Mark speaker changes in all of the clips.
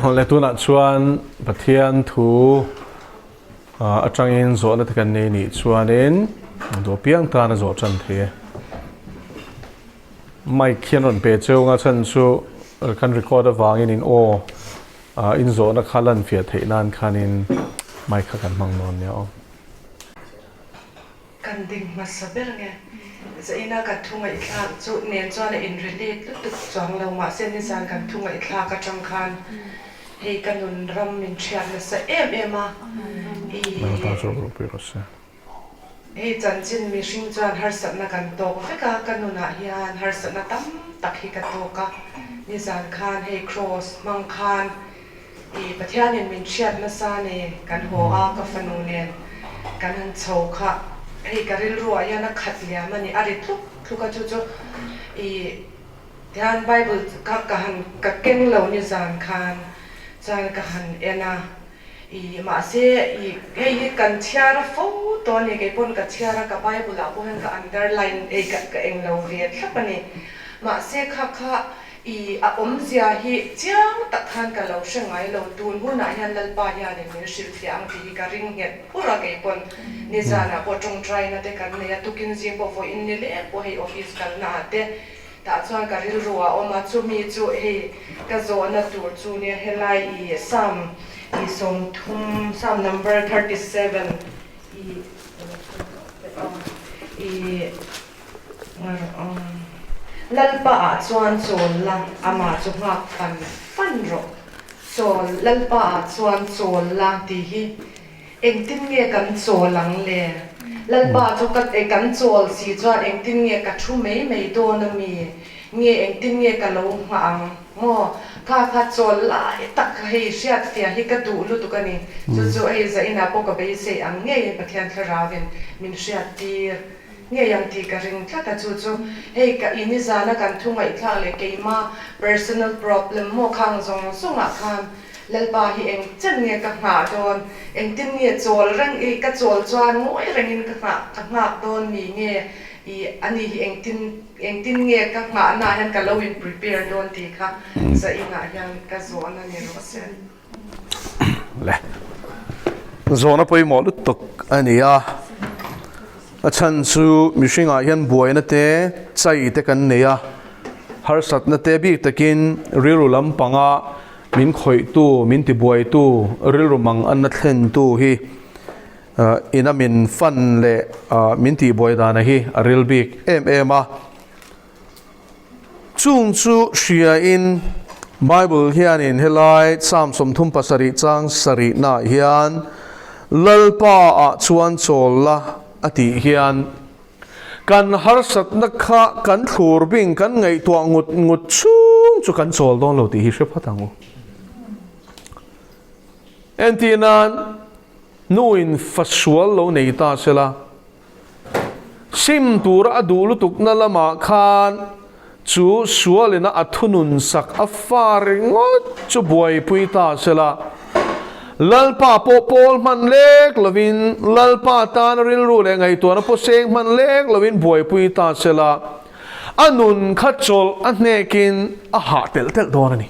Speaker 1: Le tunah chuan Pathian thu atangin zawhna te kan nei nih chuanin duh piang tan a zawh tan thei e. Mic hian rawn pe cheu nga chhan chu kan record avangin in aw in zawhna kha lan fiah theih nan khanin mic kha kan hmang dawn nia aw.
Speaker 2: Kan ding hmasa ber nge? Zaina kan thu ngaihthlak chu nen chuan a in relate lutuk chuang lo mahse nizan kan thu ngaihthlak atang khan hei ka nun ram min hriat nasa em em a i hei chanchin mihring chuan harsatna kan tawk vek a ka nunah hian harsatna tam tak hi ka tawk a nizan khan hei cross hmang khan I Pathianin min hriat nasa ni kan haw a, ka fanu nen kan han chho kha hei ka rilruah hian a khat liam a ni, a ri tluk tluk a chu chu i tihian Bible kha ka han ka keng lo ni zan khan chuan ka han en a, i mahse i hei hi kan chhiar fo tawh a ni, kei pawn ka chhiar a ka Bible ah pawh hian ka underline ei ka ka eng lo ve thlap a ni, mahse kha kha I a awmzia hi chiang tak khan ka lo hre ngai lo, tun hunah hian Lalpa hianin min hrilhfiah ang tih hi ka ring nghet phur a, kei pawn nizanah pawh tawngtaina te kan nei a, tukin zing pawh vawiin ni leng pawh hei office kalna ah te tah chuan ka rilru a awm a, chumi chu hei ka zawhna tur chu nia helai i Psalm i 30 Psalm number 37 i i Lalpa ah chuan chawl la, amah chu nghak fan fan rawh. Chawl, Lalpa ah chuan chawl la tih hi engtin nge kan chawl ang le? Lalpa chu ka kan chawl si chuan engtin nge ka thu mai mai dawn a mi? Nge engtin nge ka lo nghah ang maw? Kha kha chawl lai tak kha hei hriatfiah hi ka duh lutuk a ni. Chu chu hei zainah pawh ka beisei ang ngeiin Pathian Thlarauin min hriattir. Ngei ang tih ka ring tlat a, chu chu hei ka i nizana kan thu ngaihthlak leh keima personal problem maw khang zawng zawngah khan Lalpa hi eng chen nge ka nghah dawn, engtin nge chawl reng i ka chawl chuan ngawi rengin ka nghah ka nghak dawn mi nge i ani hi engtin engtin nge ka nghahnaah hian ka lo in prepare dawn tih kha zainah hian ka zawhna ni rawh se.
Speaker 1: Le zawhna pawimawh lutuk a ni a, a chhan chu mihringah hian buaina te chai te kan nei a, harsatna te bik takin rilru lampanga min khawihtu, min tibuaitu, rilru mang anna thlentu hi ina min fan leh min tihbuai dana hi a ril bik em em a. Chung chu hriain Bible hianin helai Psalm 37 chang sarihnaah hian Lalpa ah chuan chawl la a tih hian kan harsatna kha kan thlur bing kan ngaihtuah ngut ngut chhung chu kan chawl dawn lo tih hi hre phawt ang u. Entirnan nuin fasual lo nei ta sela, Sim tura a duh lutukna lamah khan chu sualina a thunun sak a fa ringawt chu buaipui ta sela, Lalpa pawh pawl hman lek lovin, Lalpa tana rilru leh ngaihtuahna pawh seng hman lek lovin buaipui ta sela, a nun kha chawlh a hnekin a hah telh telh dawn a ni.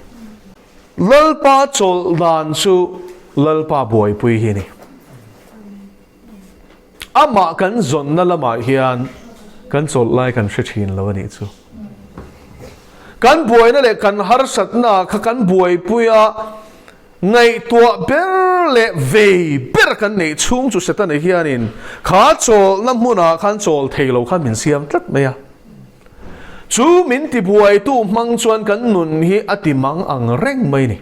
Speaker 1: Lalpa chawlh dan chu Lalpa buaipui hi a ni. Amah kan zawnna lamah hian kan chawlh lai kan hre thin lo a nih chu. Kan buaina leh kan harsatna kha kan buaipui a, ngaihtuah ber leh vei ber kan neih chhung chu Setana hianin kha chawlhna hmunah khan chawl thei lo khan min siam tlat mai a. Chu min tibuaitu hmang chuan kan nun hi a ti mang ang reng mai a ni.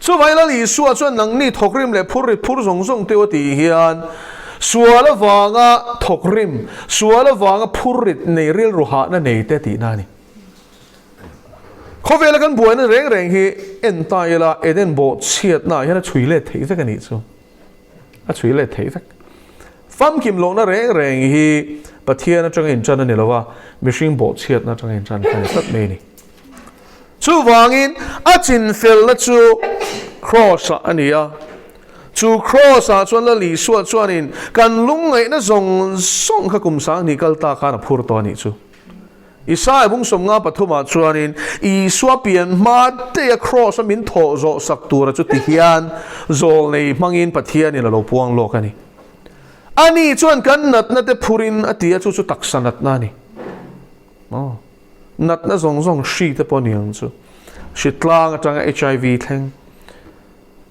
Speaker 1: Chuvai Lal Isua chuan nangni thawkrim leh phur rit phur zawng zawng teu a tih hian sual avanga thawkrim, sual avanga phur rit nei rilru hahna nei te tihna a ni. Khawvela kan buaina reng reng hi en ta ila Eden bawh chhiatnaah hian a chhui let theih vek a nih chu. A chhui let theih vek. Famkim lohna reng reng hi Pathian atanga inṭan a ni lo a, mihring bawh chhiatna atanga inṭan kha a ni tlat mai a ni. Chuvangin a chinfelna chu Kraws-ah a ni a. Chu Kraws-ah chuan Lal Isua chuanin kan lungngaihna zawng zawng kha kum 10,000 kal ta khan a phur tawh a nih chu. Isaia bung 53 ah chuanin Isua pian hma daih a Kraws a min thawh zawh sak tura chu ti hian zawlnei hmangin Pathianin a lo puang lawk a ni. Ani chuan kan natna te phurin a ti a, chu chu taksa natna a ni. Aw, natna zawng zawng hri te pawh a ni ang chu. Hri tlang atanga HIV thleng.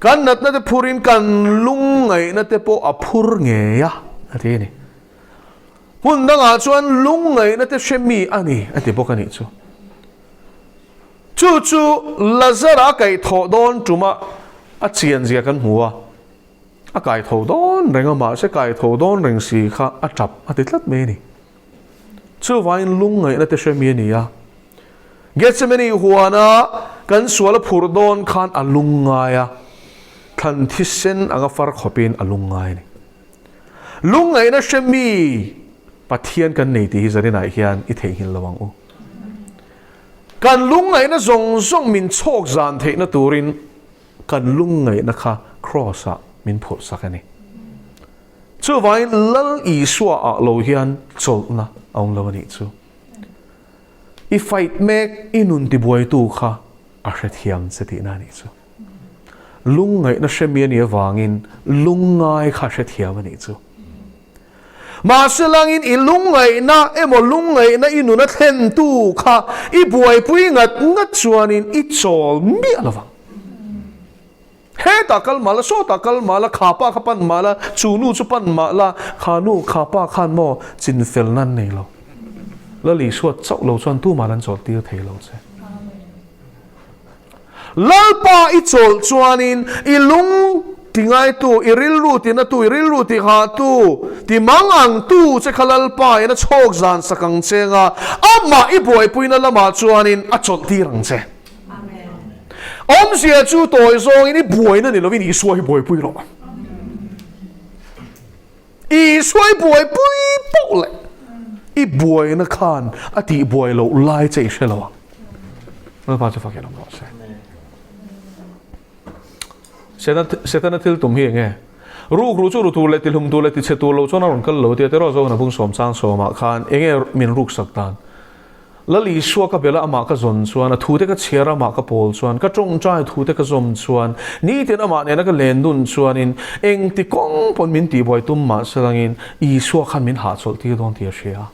Speaker 1: Kan natna te phurin kan lungngaihna te pawh a phur ngei a, a ti a ni. Hmun dangah chuan lungngaihna te hre mi a ni a ti bawk a nih chu. Chu chu Lazara a kaihthawh dawn tuma a chianzia kan hmu a, a kaitho dawn reng a mahse kaitho dawn reng si kha a tap a ti tlat mai a ni. Chuvangin lungngaihna te hre mi a ni a. Gethsemane huana kan sual a phurh dawn khan a lungngai a, thlan thisen anga far khawpin a lungngai a ni. Lungngaihna hre mi Pathian kan nei tih hi zaninah hian i theihnghilh lo ang u. Kan lungngaihna zawng zawng min chhawk zan theihna turin kan lungngaihna kha Kraws-ah min phurhsak a ni. Chuvangin Lal Isua ah lo hian chawlhna a awm lo a nih chu. I fight mek i nun tibuaitu kha a hrethiam che tihna a nih chu. Lungngaihna hremi a nih avangin lungngai kha hrethiam a nih chu. Mahse langin i lungngaihna emaw lungngaihna i nuna thlentu kha i buaipui ngat ngat chuanin i chawl miah lo vang. Hetah kal mah la, sawtah kal mah la, kha pa kha pan mah la, chu nu chu pan mah la, kha nu, kha pa khan maw chinfel nan nei lo. Lal Isua chauh lo chuan tumah an chawlh tir thei lo che. Lalpa i chawlh chuanin i lung ti ngaitu, i rilru ti natu, i rilru ti hahtu, ti mang angtu che kha Lalpa in a chhawk zan sak ang che nga, amah i buaipuina lamah chuanin a chawlh tir ang che. Awmzia chu tawi zawngin i buaina ni lovin Isua hi buaipui rawh. Isua i buaipui poh leh i buaina khan a tih buai loh lai che i hre lo ang. Lalpa chu fak in awm rawh se. Setana thil tum hi enge? Ruk ru chu ru tur leh tihlum tur leh tichhe tur lo chuan a rawn kal lo tia tiraw Zohna bung sawm chang sawmah khan enge min ruk sak dan? Lal Isua ka bela amah ka zawn chuan, a thute ka chhiar amah ka pawl chuan, ka tawngtai thute ka zawm chuan, nitin amah nena ka len dun chuanin engti kawng pawn min tihbuai tum mah selangin Isua khan min hahchawlh tir dawn tih a hria.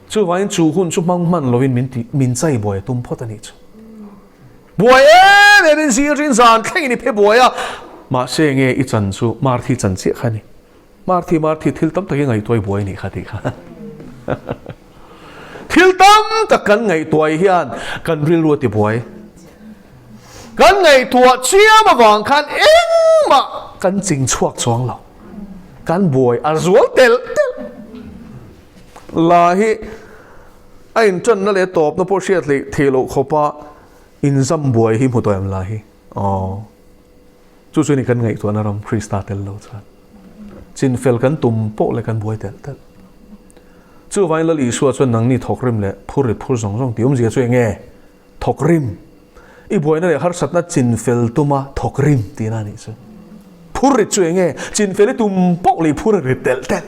Speaker 1: Chuvangin chu hun chu hmang hman lovin min tih min chai buai a tum phawt a nih chu. Buai em em in zir in zan thlengin i phe buai a, mahse nge i chan chu Marthi chan chiah kha a ni. Marthi Marthi thil tam tak i ngaihtuai buai nih kha tih kha. Thil tam tak kan ngaihtuai hian kan rilru a ti buai. Kan ngaihtuah chiam avang khan engmah kan ching chhuak chuang lo. Kan buai a zual telh telh. La hi a intanna leh tawpna pawh hriat leh theih loh khawpa inzam buai hi hmu tawh em la hi? Aw. Chu chu ni kan ngaihtuahna ram Krista tel lo chuan chinfel kan tum pawh leh kan buai telh telh. Chuvangin Lal Isua chuan nangni thawk rim leh phur rit phur zawng zawng tih awmzia chu eng nge? Thawk rim. I buaina leh harsatna chinfel tuma thawk rim tihna a nih chu. Phur rit chu eng nge? Chinfel i tum pawh leh i phur rit telh telh.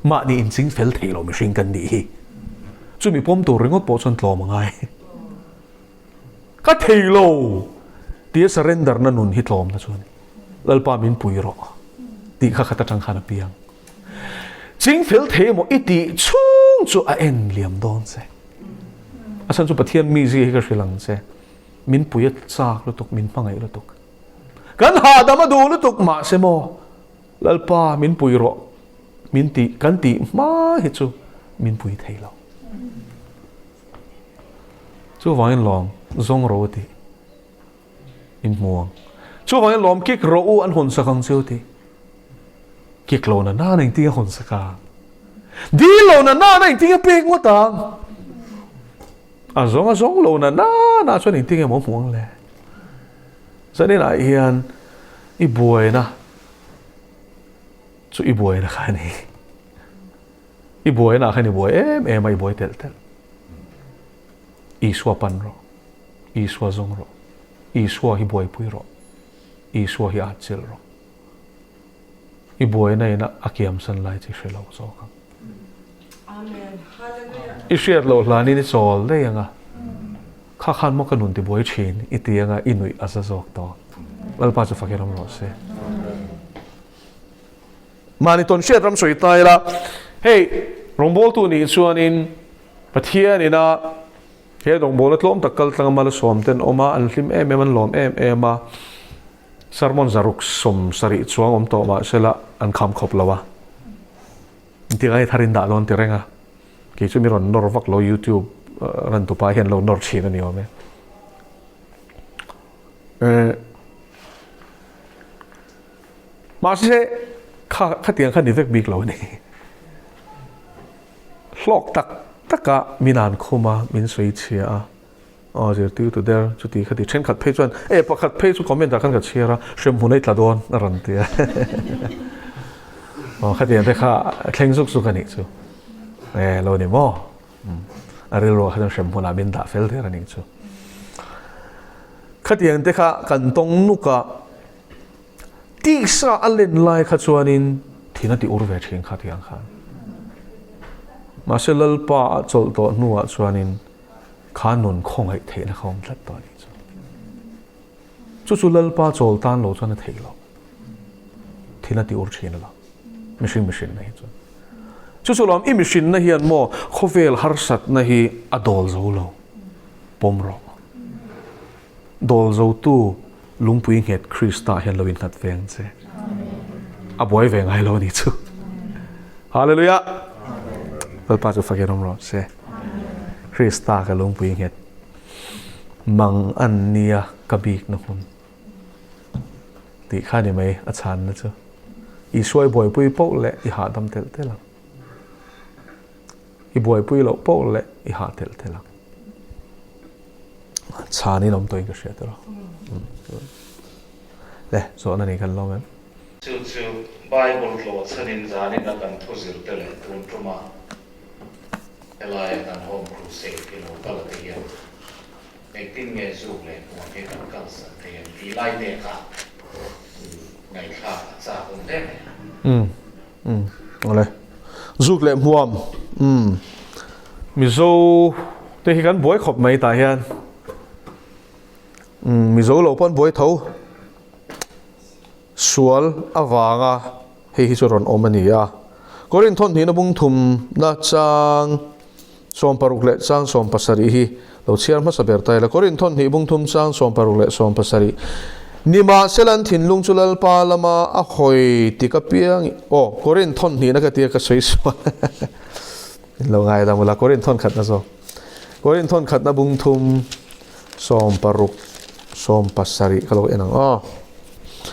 Speaker 1: Mahni inchingfel thei lo mihring kan nih hi. Chumi pawm tur ringawt pawh chuan tlawm a ngai. Ka thei lo tia surrender na nun hi tlawmna chu a ni. Lalpa min pui rawh tih kha khat atang khan a piang. Chingfel thei emaw i tih chhung chu a en liam dawn che. A chhan chu Pathian mizia hi ka hrilh ang che. Min pui a chak lutuk, min hmangaih lutuk. Kan hahdam a duh lutuk mahse maw Lalpa min pui rawh min tih kan tih hma hi chu min pui thei lo. Chuvangin lawm zawng ro a tih in hmu ang. Chuvangin lawm kik rawh u an hawn sak ang che u tih. Kik lo na nana engtin a hawn sak ang. Dil lo na nana engtin a pek ngawt ang. A zawng a zawng lo na nana chuan engtin emaw hmu ang le. Zaninah hian i buaina chu i buaina kha a ni. I buaina khan i buai em em a, i buai telh telh. Isua pan rawh. Isua zawng rawh. Isua hi buaipui rawh. Isua hi atchilh rawh. I buaina ina a kiamsan lai chi hre lo zawk ang. I hriat loh hlanin i chawl daih ang a, kha khan maw ka nun tibuai thin i ti ang a, i nuih a za zawk tawh. Lalpa chu fakin awm rawh se. Mahni tawn hriat ram sawi ta ila, hei rawngbawltu nih chuanin Pathian ina he rawngbawlna tlawm tak kal tlanga malsawm ten awm a, an hlim em em, an lawm em em a, sermon zaruk 70 chuang awm tawh mahsela an kham khawp lo a. Engtik ai thar in dah dawn ti reng a, kei chu mi rawn nawr vak lo YouTube ran tupa hian lo nawr thin a ni awm e. Mahse kha khatiang kha ni vek bik lo a ni. Hlawk tak taka min an khum a, min sawi chhia a. Aw zirtirtu der chuti khati thenkhat phei chuan e pakhat phei chu comment ah khan ka chhiar a hremhmun a i tla dawn a rawn ti a aw khatiang te kha thleng zuk zuk a nih chu e lo ni maw a rilru ah khan hremhmun ah min dah fel der a nih chu khatiang te kha kan tawng nuk a tisa a len lai kha chuanin thin a ti ur ve thin khatiang khan mahse lalpa a chawlh tawh hnuah chuanin Kha nun khawngaih theihna kha awm tlat tawh a nih chu. Chu chu Lalpa chawl tan lo chuan a theih loh. Thil a ti ur thin a lo. Mihring mihrinna hi chuan. Chu chu lawm i mihrinna hian maw khawvel harsatna hi a dawl zo lo. Pawm rawh. Dawl zotu lungpui nghet Krista hian lo innghat ve ang che. A buai ve ngai lo a nih chu. Hallelujah! Lalpa chu fakin awm rawh se. Krista ka lungpui nghet mang an nia ka bikna hmun tih kha ni mai a chhanna chu. Isua i buaipui poh leh i hahdam telh telh ang. I buaipui loh poh leh i hah telh telh ang. Chhanin awm tawhin ka hria tawh lo. Le, zawhna nei kan lawm em?
Speaker 3: Chu chu Bible tlawh chhanin zanin a kan thu zir te leh tun tuma helaia kan Home Crusade hi lo kal te hian engtin nge zuk leh hmuam hi kan kalsan thei ang tih lai te kha ngaihthlak a chak awm hle mai a.
Speaker 1: Umm umm awle zuk leh hmuam umm Mizo te hi kan buai khawp mai tah hian umm Mizo lo pawh an buai tho sual avanga hei hi chu rawn awm a ni a Korinth thawnhnihna bung thumna chang 60 leh chang 70 hi lo chhiar hmasa ber ta ila. Korinth thawnhnih bung thum chang 60 leh 70. Nimahsela an thinlung chu Lalpa lama a hawi tik apiang aw Korinth thawnhnihna ka tia ka sawi sual in lo ngai dam ula Korinth thawnkhatna zawk Korinth thawnkhatna bung thum 60 70 ka lo en ang aw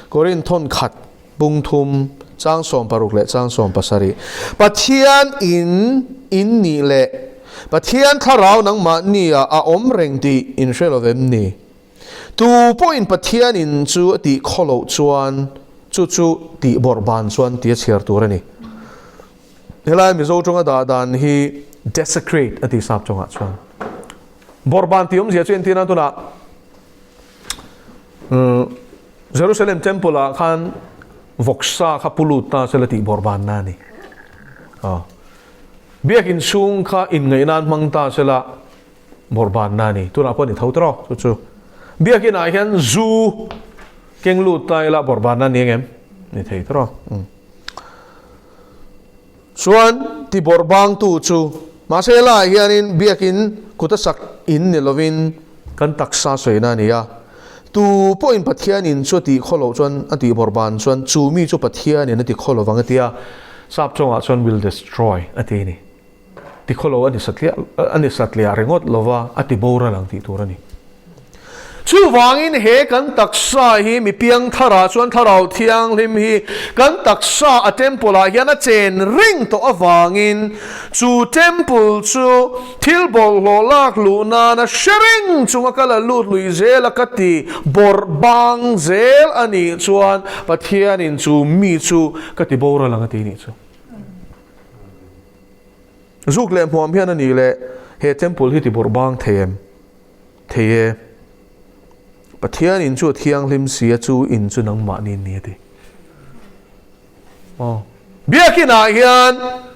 Speaker 1: Korinth thawnkhat Bung thum, chang 60 leh chang 70. Pathian in in nih leh Pathian thlarau nangmahni ah a awm reng tih in hre lo vem ni? Tu pawhin Pathian in chu a tih khaw loh chuan chu chu tih bawrh ban chuan tia chhiar tur a ni. Helai Mizo tawnga dah dan hi desecrate a ti sap tawngah chuan. Bawrh ban tih awmzia chu entir nan tunah Jerusalem Temple ah khan vawksa kha pu lut ta sela tih bawrh ban na a ni. Aw. Biakin chhung kha inngaih nan hmang ta sela bawrh ban na a ni. Tunah pawh a ni tho tawh chu chu. Biakin ah hian zu keng lut ta ila bawrh ban na a ni ang em? Ni thei tawh. Chuan ti bawrh bangtu chu mahse helaiah hianin biakin kut a sak in ni lovin kan taksa sawina a ni a. Tu pawhin Pathian in chu a tih khaw loh chuan a tih bawrh ban chuan chu mi chu Pathian in a ti khaw lovang a ti a, sap chawngah chuan will destroy a ti a ni. Ti khaw lo a ni satliah a ni satliah ringawt lova a ti boral ang tih tur a ni. Chuvangin he kan taksa hi mi piangtharah chuan Thlarau Thianghlim hi kan taksa a temple ah hian a chen reng tawh avangin chu temple chu thil bawlhhlawh lak luh nana hre reng chunga ka la lut lui zel a ka ti bawrh bang zel a nih chuan Pathianin chu mi chu ka ti boral ang a ti nih chu. Zuk leh hmuam hian a nih leh he temple hi ti bawrh bang thei em? Thei e. Pathian in chu a thianghlim si a chu in chu nangmahni ni a ti. Aw. Biakin ah hian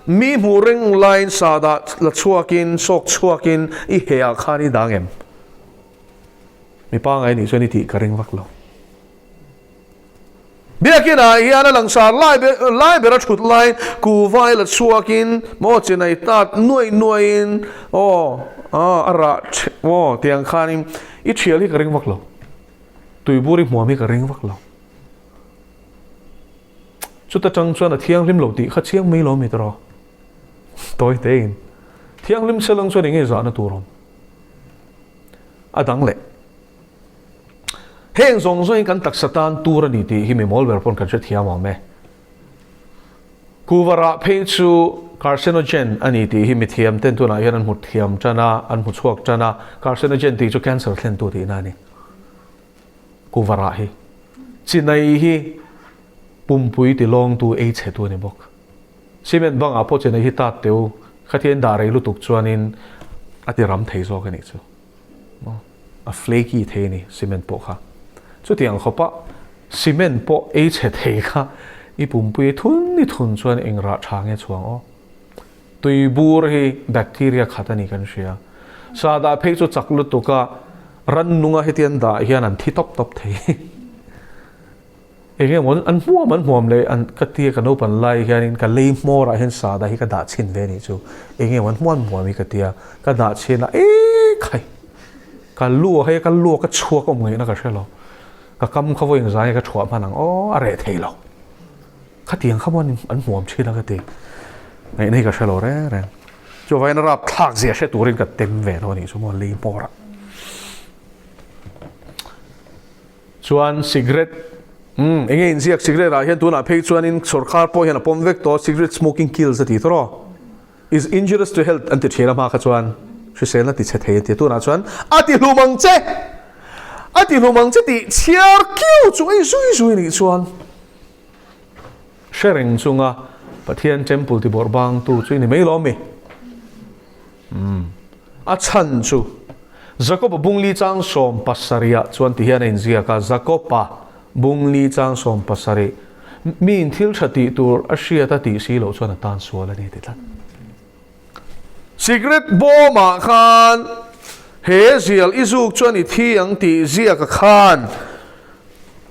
Speaker 1: mi hmuh reng laiin sahdah la chhuakin, sawk chhuakin i heh ah khan i dang em? Mi pangai nih chuan i tih ka ring vak lo. Biakin ah hian a langsar lai lai ber a thut laiin kuhva i la chhuakin maw chinai tat nuai nuaiin aw a rah maw tiang khanin i thial hi ka ring vak lo. Tuibur i hmuam hi ka ring vak lo. Chuta tang chuan a thianghlim lo tih kha chiang mai lo mi tawh. Tawi tein thianghlim selang chuan enge zahna tur awm? A dang leh. Heng zawng zawngin kan taksa tan tur a ni tih hi mi mawl ber pawn kan hrethiam awm e. Kuvarah phei chu carcinogen a ni tih hi mithiam ten tunah hian an hmu thiam tan a, an hmu chhuak tan a, carcinogen tih chu cancer thlentu tihna a ni. Kuvarah hi chinai hi pumpui tilawngtu ei chhetu a ni bawk. Cement bangah pawh chinai hi tat teu khathian dah rei lutuk chuanin a ti ram thei zawk a nih chu. A flaky thei a ni cement pawh kha. Chutiang khawpa cement pawh ei chhe thei kha i pumpui thun ni thun chuan eng rah tha nge chhuang aw. Tui bur hi bacteria khat a ni kan hria. Sahdah phei chu chak lutuk a rannunga hetiang dah hian an thi tawp tawp thei. Eng emaw an hmuam an hmuam leh an ka tia ka naupan lai hianin ka lei hmawrah hian sahdah hi ka dah chhin ve anih chu. Eng emaw an hmuam hmuam hi ka tia ka dah chhin a eee khai ka lu ah hei ka lu ah ka chhuak awm ngaihna ka hre lo. Ka kam kha vawi engzah nge ka thuah hman ang aw a reh thei lo. Khatiang kha maw an hmuam thin a ka ti. Ngaihna hi ka hre lo reng reng. Chuvangin a rapthlak zia hre turin ka tem ve lo anih chu maw lei hmawrah. Chuan cigarette, umm enge inziak cigarette ah hian tunah phei chuanin sawrkar pawh hian a pawm vek tawh cigarette smoking kills a ti tawh rawh. Is injurious to health an ti thin a hma kha chuan hriselna ti chhe thei an ti a tunah chuan a ti hlum ang che! A ti hlum ang che tih chhiar kiau chung a i zui zui nih chuan hre reng chunga Pathian temple ti bawrh bangtu chu i ni mai lo mi? Umm a chhan chu Jakoba bungli chang 70 ah chuan ti hian a inziak a, Jakoba bungli chang 70, miin thil tha tih tur a hriat a tih si loh chuan a tan sual a ni ti tlat. Cigarette bawmah khan he zial i zuk chuan i thi ang tih ziaka khan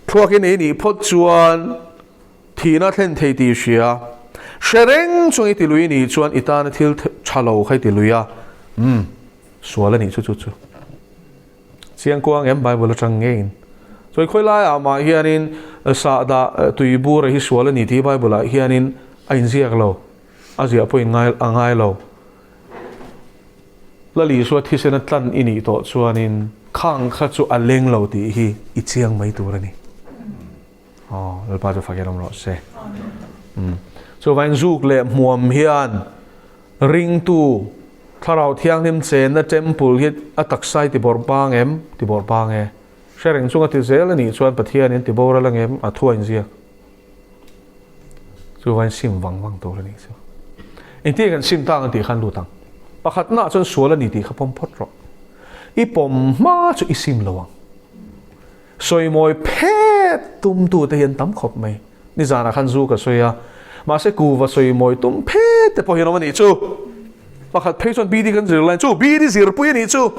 Speaker 1: thluak i nei nih phawt chuan Thihna thlen thei tih hria. Hre reng chung i ti lui nih chuan i tana thil tha lo kha i ti lui a. Umm, sual a nih chu chu chu. Chiang kuang em Bible atang ngeiin. Chawi khawi laiah mah hianin sahdah tui bur a hi sual a ni tih Bible ah hianin a inziak lo. A ziah pawh in ngai a ngai lo. Lal Isua thisena tlan i nih tawh chuanin khang kha chu a leng lo tih hi i chiang mai tur a ni. Aw, Lalpa chu fakin awm rawh se. Umm. Chuvangin zuk leh hmuam hian ringtu Thlarau Thianghlim chenna temple hi a taksa i ti bawrh bang em? Ti bawrh bang e. Hre reng chunga ti zel a nih chuan Pathianin ti boral ang em? A thu a inziak. Chuvangin sim vang vang tur a nih chu. Engtin kan sim tang ang tih khan lut ang. Pakhatnaah chuan sual a ni tih kha pawm phawt rawh. I pawm hma chu i sim lo ang. Sawimawi phet tumtute hi an tam khawp mai. Nizanah khan zu ka sawi a, mahse kuva sawimawi tum phet te pawh hi an awm a nih chu. Pakhat phei chuan BD kan zir lai chu BD zirpui a nih chu.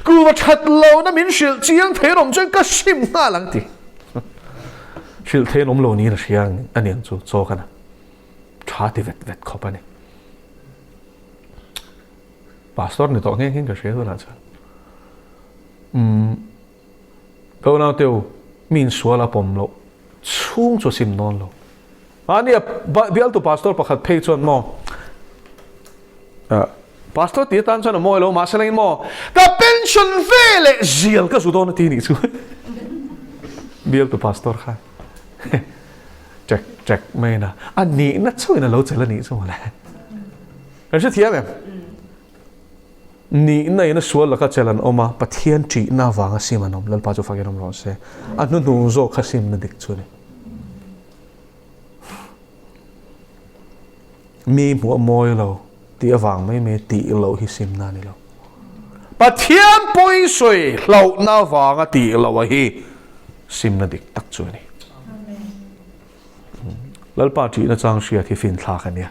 Speaker 1: Kuva that lohna min hrilh chiang thei an awm chuan ka hrim nghal ang ti. Hrilh thei an awm lo niin a hria a niang chu chaw kana tha ti vet vet khawp a ni. Pastor ni tawh nghe nghe ka hria tunah chuan. Umm. Ka unau teu, mi insual a pawm loh chhung chu a sim dawn lo. Mahni a bialtu pastor pakhat phei chuan maw, pastor tih atan chuan a mawi lo, mahse langin maw, ka pension ve leh zial ka zu dawn a ti nih chu. Bialtu pastor khan chek chek mai na, a nihna chauhin a lo chelh a nih chu mawle. Kan hrethiam em? Nihna in a sual laka chel an awm a, Pathian ṭihna avanga sim an awm. Lalpa chu fakin awm rawh se. A hnuhnung zawk kha simna dik chu a ni. Mi hmuh a mawi lo tih avang mai mai tih loh hi simna a ni lo. Pathian pawisawi hlauhna avanga tih loh a hi simna dik tak chu a ni. Lalpa ṭihna chang hriat hi finthlak a nia.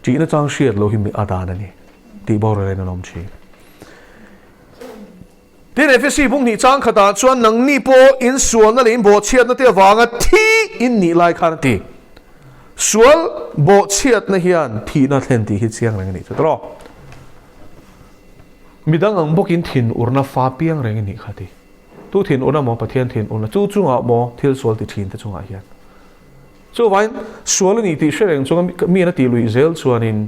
Speaker 1: Ṭihna chang hriat loh hi mi a dan a ni tih boral in an awm ṭhin. Tin, Efesi bung hnih chang khatah chuan nangni pawh in sualna leh in bawhchhiatna te avanga thi in nih lai khan a ti. Sual bawhchhiatna hian thihna thlen tih hi chiang reng a nih chu tawh. Midang ang bawkin thinurna fa piang reng i nih kha ti. Tu thinurna maw? Pathian thinurna. Chu chungah maw? Thil sual ti thin te chungah hian. Chuvain, sual a ni tih hre reng chunga mi an a tih luih zel chuanin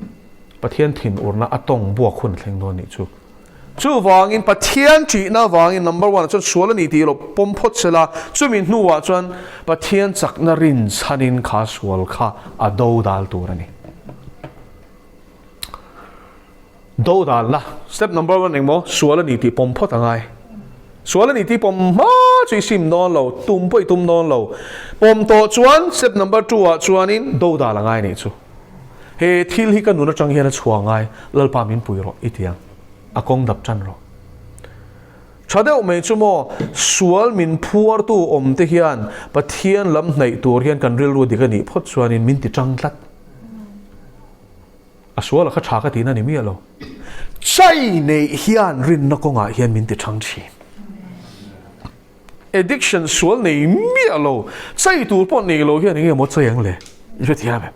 Speaker 1: Pathian thinurna a tawng buak hun a thleng dawn nih chu. Chuvangin Pathian ṭihna avangin number one ah chuan sual a ni tih lo pawm phawt sela, chumi hnuah chuan Pathian chakna rinchhanin kha sual kha a do dal tur a ni. Do dalna, step number one engmaw, sual a ni tih pawm phawt a ngai. Sual a ni tih pawm hma chu i sim dawn lo, tum pawh i tum dawn lo. Pawm tawh chuan step number two ah chuanin do dal a ngai nih chu. He thil hi ka nun atang hian a chhuah ngai, Lalpa min pui rawh i ti ang, a kawng dap tan rawh. Tha deuh mai chu maw, sual min phuartu awm te hian Pathian lam hnaih tur hian kan rilru dik a nih phawt chuanin min ti tang tlat. A sual a kha tha ka tihna ni miah lo. Chai neih hian rinna kawngah hian min ti thang thin. Addiction sual nei miah lo, chai tur pawh nei lo hian enge maw chai ang le? I hrethiam em?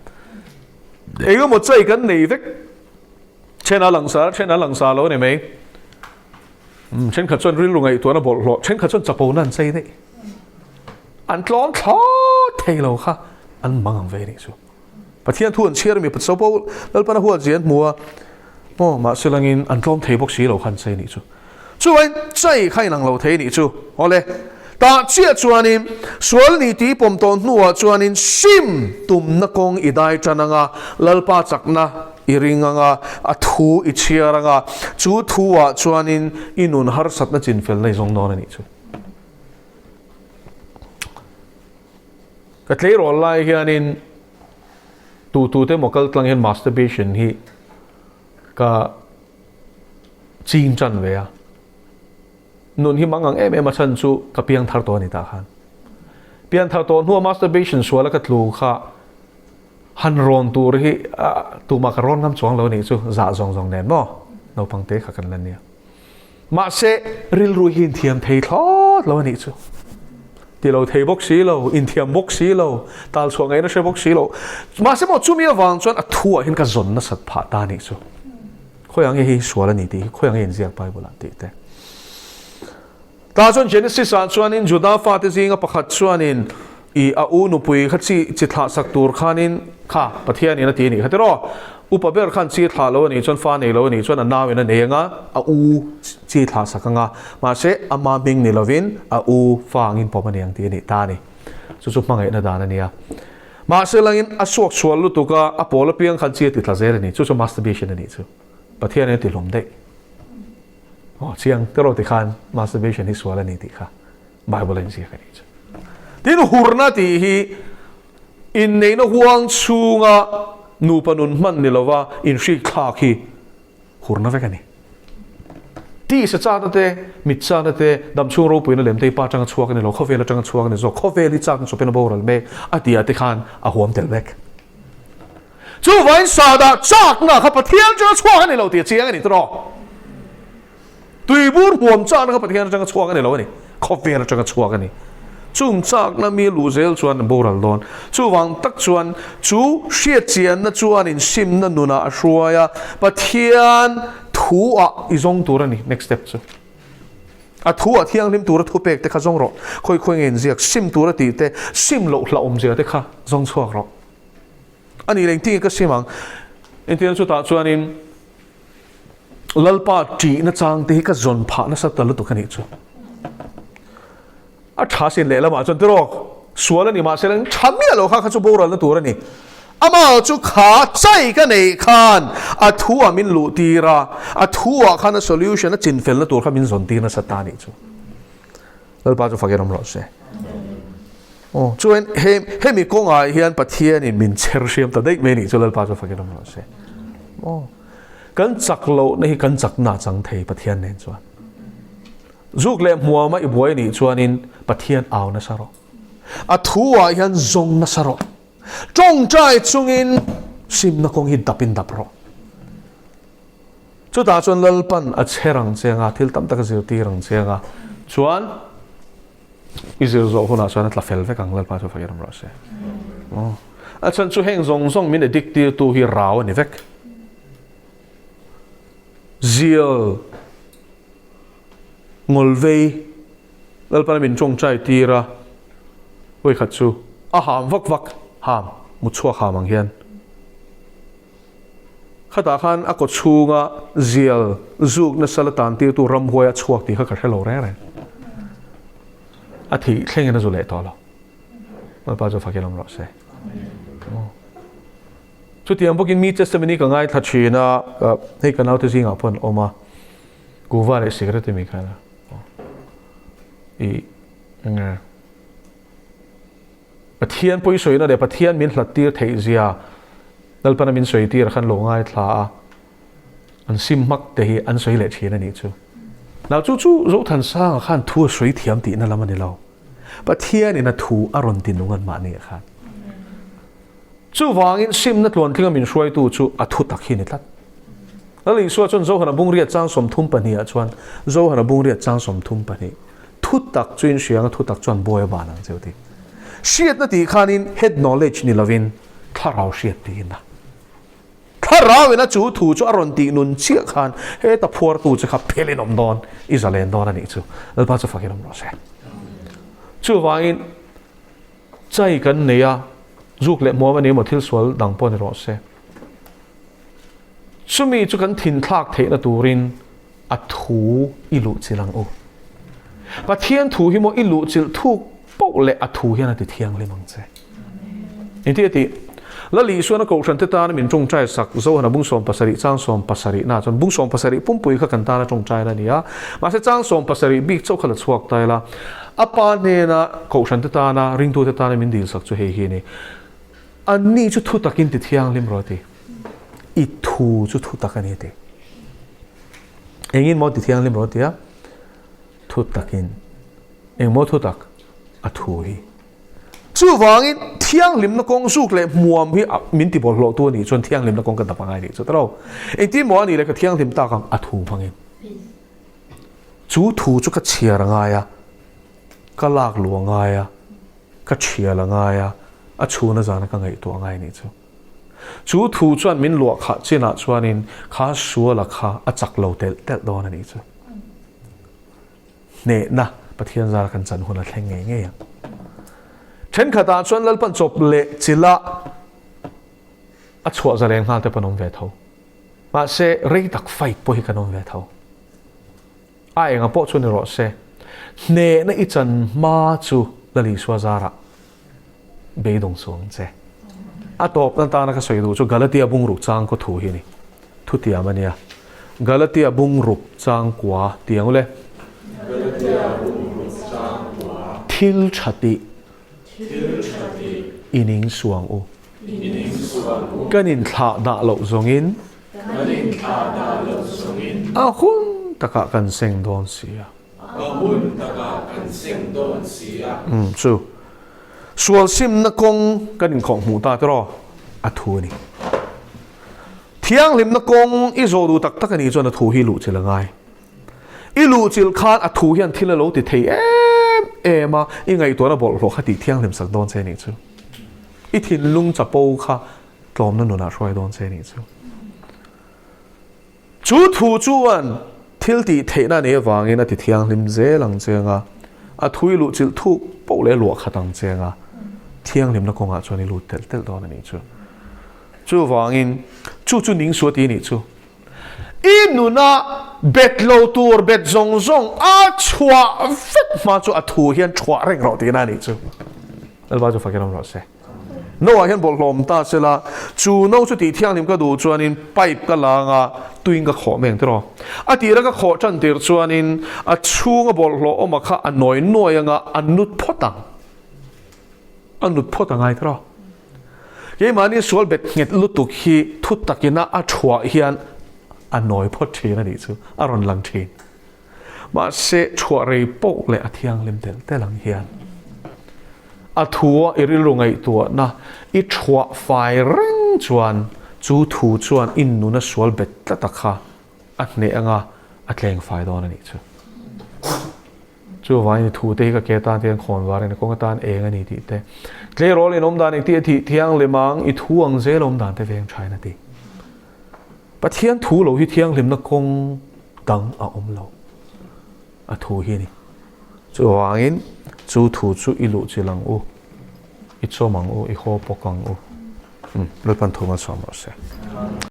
Speaker 1: Enge maw chai kan nei vek? Then a langsa, then a langsa lo a ni mai. Thenkhat chuan rilru ngaihtuahna bawlhhlawh, thenkhat chuan chapona an chai daih. An tlawm thlawt thei lo kha an mang ang ve nih chu. Pathian thu an chhiar mi Patso pawh Lalpan a huat zia an hmu a, aw mahse langin an tlawm thei bawk si lo kha an chei nih chu. Chuan chei kha inang lo thei nih chu. Awle, tah chiah chuanin sual ni tih pawm tawh hnuah chuanin sim tumna kawng i dai tan anga, Lalpa chakna i ring anga, a thu i chhiar anga, chu thu ah chuanin i nun harsatna chinfelna i zawng dawn a nih chu. Ka tleirawl lai hianin tu tu te emaw kal tlang hian masturbation hi ka ching tan ve a. Nun hi mang ang em em a chhan chu ka piang thar tawh a ni tah khan. Pian thar tawh hnua masturbation suala ka tlu kha han rawn tur hi tumah ka rawn ngam chuang lo a nih chu zah zawng zawng nen maw naupang te kha kan la nia. Mahse, rilru hi inthiam thei thlawt lo a nih chu. Ti lo thei bawk si lo, inthiam bawk si lo, tal chhuah ngaihna hre bawk si lo. Mahse maw chumi avang chuan a thuah hian ka zawn nasat phah ta a nih chu. Khawi ang nge hei hi sual a ni tih hi khawi ang nge inziak Bible ah tih te. Tah chuan Genesis ah chuanin Juda fate zinga pakhat chuanin i a u nupui kha chi chi thlah sak tur khanin kha Pathianin a ti a nih kha tiraw? Upa ber khan chi thlah lo a nih chuan fa nei lo a nih chuan a nauin a nei anga a u chi thlah sak anga mahse ama hming ni lovin a u fa angin pawm a ni ang tih a nih ta a ni. Chu chu hmangaihna dan a nia. Mahse langin a suak chhual lutuk a, a pawl apiang khan chi a ti tla zel a ni. Chu chu masturbation a nih chu. Pathianin a ti hlawm daih. Aw chiang te rawh tikhan masturbation hi sual a ni tih kha Bible a inziak a nih chu. Tin hurna tih hi inneihna huang chhunga nupa nun hman ni lova inhrik thlak hi hurna vek a ni. Tisa chakna te, mit chakna te, damchhung ropuina lem te hi pa atanga chhuak a ni lo, khawvel atanga chhuak a ni zawk, khawvel hi chakna chawpin a boral mek a tih ah te khan a huam tel vek. Chuvain sahdah chakna kha Pathian atanga chhuak a ni lo tih a chiang a ni tawh. Tuibur huam chakna kha Pathian atanga chhuak a ni lo a ni. Khawvel atanga chhuak a ni. Chung chakna mi luh zel chuan a boral dawn. Chuvang tak chuan chu hriatchianna chuan insimna nunah a hruai a, Pathian thu ah i zawng tur a ni. Next step chu. A thu ah thianghlim tura thupek te kha zawng rawh. Khawi khawi nge inziak sim tura tih te, sim loh hlauhawmzia te kha zawng chhuak rawh. A nih leh engtin nge ka sim ang? Engtin chutah chuanin Lalpa ṭihna chang te hi ka zawn phah nasa ta lutuk a nih chu. A ṭha sin lehlamah chuan tiraw sual a ni mahse lang ṭha miah lo kha kha chu boralna tur a ni. Amah chu kha chai ka neih khan a thu ah min luh tir a, a thu ah khan a solution a chinfelna tur kha min zawn tir nasa ta a nih chu. Lalpa chu fakin awm rawh se. Aw, chuan he hemi kawngah hian Pathianin min chher hriam ta daih mai nih chu Lalpa chu fakin awm rawh se. Aw, kan chak lohna hi kan chakna a chang thei Pathian nen chuan. Zuk leh hmuama i buai nih chuanin Pathian au nasa rawh. A thu ah hian zawng nasa rawh. Tawngtai chungin. Simna kawng hi dap in dap rawh. Chutah chuan Lalpan a chher ang che anga, thil tam tak a zirtir ang che anga, chuan i zir zawh hunah chuan a tla fel vek ang, Lalpa chu fakin awm rawh se. A chhan chu heng zawng zawng min addict tirtu hi rau a ni vek. Zial ngawlvei Lalpan a min tawngtai tir a, vawikhat chu a ham vak vak, ham, mutchhuak ham ang hian. Khatah khan a kaw chhunga zial zuk nasa la tan tirtu ramhuai a chhuak tih kha ka hre lo reng reng. A thih thlengin a zu leh tawh lo. Lalpa chu fakin awm rawh se. Chutiang bawkin mi testimony ka ngaithla thin a, hei ka naute zingah pawh an awm a, kuhva leh cigarette mi khan a i nge Pathian pawisawina leh Pathian min hlat tir theih zia Lalpana min sawi tir khan lo ngaithla a, an sim hmak te hi an sawi leh thin a nih chu. Nau chu chu Zothansanga khan thu a sawi thiam tihna lam a ni lo. Pathianin a thu a rawn ti nung an mahni ah khan. Chuvangin simna tluantlinga min hruaitu chu a thu tak hi a ni tlat. Lal Isua chuan Zohana bungriat chang 32 ah chuan Zohana bungriat chang 32 thu tak chu in hriang a thu tak chuan bawi a ban ang cheu ti. Hriatna tih khanin head knowledge ni lovin thlarau hriat tiin a. Thlarau ina chu thu chu a rawn tih nun chiah khan heta phuartu che kha phelin awm dawn i zalen dawn a nih chu. Lalpa chu fakin awm rawh se. Chuvangin Chai kan nei a, zuk leh hmuam a ni emaw thil sual dang pawh ni rawh se. Chumi chu kan thinthlak theihna turin a thu i luhchilh ang u. Pathian thu hi maw i luhchilh thuk poh leh a thu hian a ti thianghlim ang che. Engti a tih? Lal Isuan a kohhran te tana min tawngtai sak Zohana bung 70 chang 70 na chuan bung 70 pumpui kha kan tana tawngtaina a ni a, mahse chang 70 bik chauh kha la chhuak ta ila. A pa hnena kohhran te tana ringtu te tana min dilsak chu hei hi a ni. Anni chu thu takin ti thianghlim rawh a ti. I thu chu thu tak a ni a ti. Engin maw ti thianghlim rawh a ti a? Thu takin. Eng maw thu tak? A thu hi. Chuvangin thianghlimna kawng zuk leh hmuam hi min ti bawlhhlawhtu a nih chuan thianghlimna kawng ka dap a ngai nih chu ta lo. Engtin maw a nih leh ka thianghlim tak ang a thu hmangin. Chu thu chu ka chhiar a ngai a, ka lak luh a ngai a, ka thial a ngai a, a chhuna zana ka ngaihtuah a ngai nih chu. Chu thu chuan min luah khah chinah chuanin kha suala kha a chak lo telh telh dawn a nih chu. Hnehna Pathian zara kan chan hun a thleng ngei ngei ang. Thenkhatah chuan Lalpan chawp leh chila a chhuah zalen nghal te pawh an awm ve tho. Mahse rei tak fight pawh hi kan awm ve tho. A enga pawh chu ni rawh se, hnehna i chan hma chu Lal Isua zarah beidawng suh ang che. A tawpna tana ka sawi duh chu Galatia bungruk changkaw thu hi a ni. Thutiam a nia. Galatia bungruk changkua ti ang ule.
Speaker 4: Galatia bungruk changkua.
Speaker 1: Thil tha tih.
Speaker 4: Thil tha tih.
Speaker 1: I ning suang u.
Speaker 4: I ning suang u.
Speaker 1: Kan inthlah dah loh zawngin.
Speaker 4: Kan inthlah dah loh zawngin.
Speaker 1: A hun takah kan seng dawn si a.
Speaker 4: A hun takah kan seng dawn si a.
Speaker 1: Umm chu. Sual simna kawng kan inkhawh hmuh ta tiraw? A thu a ni. Thianghlimna kawng i zawh duh tak tak a nih chuan a thu hi luhchilh a ngai. I luhchilh khan a thu hian thil a lo ti thei em em a, i ngaihtuahna bawlhhlawh kha tih thianghlim sak dawn che a nih chu. I thinlung chapo kha tlawmna nunah hruai dawn che a nih chu. Chu thu chuan thil tih theihna a neih avangin a ti thianghlim zel ang che anga, a thu i luhchilh thuk poh leh a luah khat ang che anga, thianghlimna kawngah chuan i lut telh telh dawn a nih chu. Chuvangin chu chu ning suah ti a nih chu. I nuna bet lo tur bet zawng zawng a chhuah vek hma chu a thu hian chhuah reng rawh tihna a nih chu. Lalpa chu fakin awm rawh se. No ah hian bawlhhlawm ta se la, chu no chu tih thianghlim ka duh chuanin pipe ka la anga tuiin ka khawh mai ang tiraw. A tira ka khawh tan tir chuanin a chhunga bawlhhlawh awma kha a nawi nuai anga a nut phawt ang. A nut phawt a ngai tiraw. Keimahni sual bet nghet lutuk hi thu takina a thuah hian a nawi phawt thin a nih chu, a rawn lang thin. Mahse, chhuah rei poh leh a thianghlim telh telh ang hian a thua i rilru ngaihtuahna i thuah fai reng. thleng chuan chu thu chuan i nuna sual bet tlat a kha a hneh anga a tleng fai dawn a nih chu. Chuvangin i thute hi ka ke atan te hian khawn var in a kawng atan eng a ni tih te, tleirawl in awm dan engti a thih thianghlim ang, i thu ang zel awm dan te veng thain a ti. Pathian thu lo hi thianghlimna kawng dang a awm lo. A thu hi a ni. Chuvangin chu thu chu i luh chilh ang u, i chawm ang u, i haw pawk ang u. Lalpan thu malsawm rawh se.